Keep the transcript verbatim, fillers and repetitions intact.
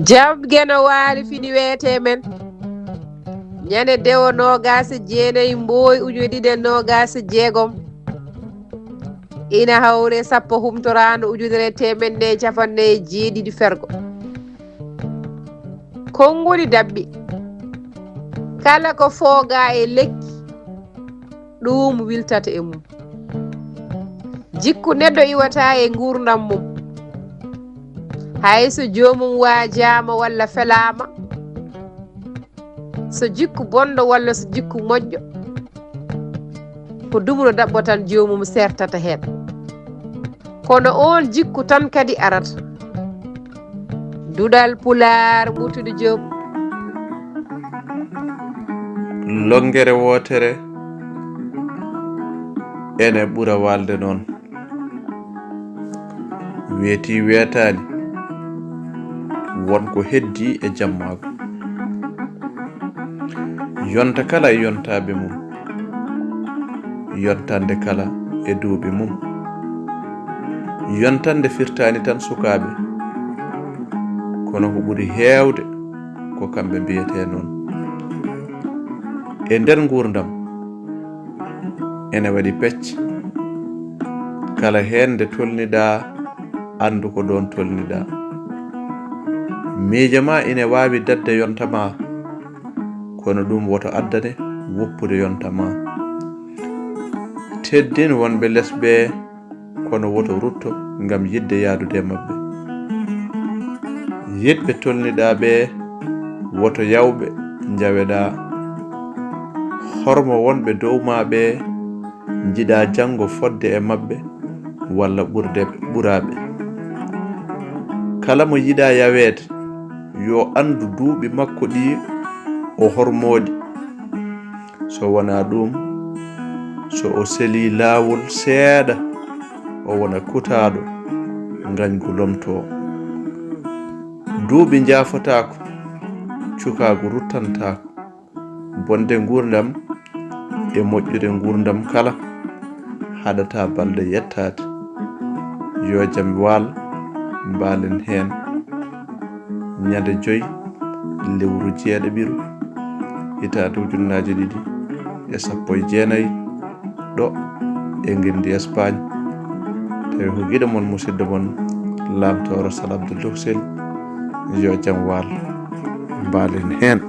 Jam geno waali fini weete men. Ñande dewo noogaas e jeenayi mbooy ujune ɗiɗi e noogaas e jeegom. Ina hawre sappo humtoraano ujunere teemeɗɗe capanɗe jeeɗiɗi fergo. Konnguli daɓɓi. Kala ko foogaa e lekki, ɗum wiltata e mum. Jikku neɗɗo iwata e nguurndam mum. Hay so joomum waajaama walla felaama, so jikku bonɗo walla so jikku moƴƴo, ko dumunoo daɓɓo tan joomum sertata heen. Kono oon jikku tan kadi arata. Duɗal Pulaar, Murtude Joob. Lonngere wootere ene ɓura waalde noon. Weeti weetaani, won ko heddii e jammaagu. Yonta kala e yontaaɓe mum, yontande kala e duuɓi mum. Yontande firtaani tan sukaaɓe, kono ko ɓuri heewde ko kamɓe mbiyetee noon. E nder nguurndam, ene waɗi pecce. Kala heen nde tolniɗaa, anndu ko ɗoon tolniɗaa. Miijo ma ine waawi daɗde yonta ma, kono ɗum woto addane woppude yonta ma. Teddin wonɓe les ɓee, kono woto rutto ngam yiɗde yahdude e maɓɓe. Yiɗɓe tolniɗaa ɓee, woto yawɓe njaweɗaa. Hormo wonɓe dow ma ɓee, njiɗaa janngo fotde e maɓɓe walla ɓurde ɓe, ɓuraa ɓe. Kala mo yiɗaa yaweede, yo anndu duuɓi makko ɗii o hormoo ɗi. So wonaa ɗuum, so o selii laawol seeɗa, o wona kutaaɗo, ngañgu lomtoo. Duuɓi njaafotaako, cukaagu ruttantaako. Bonde nguurndam e moƴƴude nguurndam kala haɗataa balɗe yettaade. Yo jam waal, mbaalen heen. Ñande joy lewru jeeɗaɓiru, hitaande ujunnaaje ɗiɗi e sappo e jeenayi, ɗo e ngenndi Espagne. Tawi ko giɗo mon, musidɗo mon, Laamtooro Sal Abdul Doksel. Yo jam waal, mbaalen heen.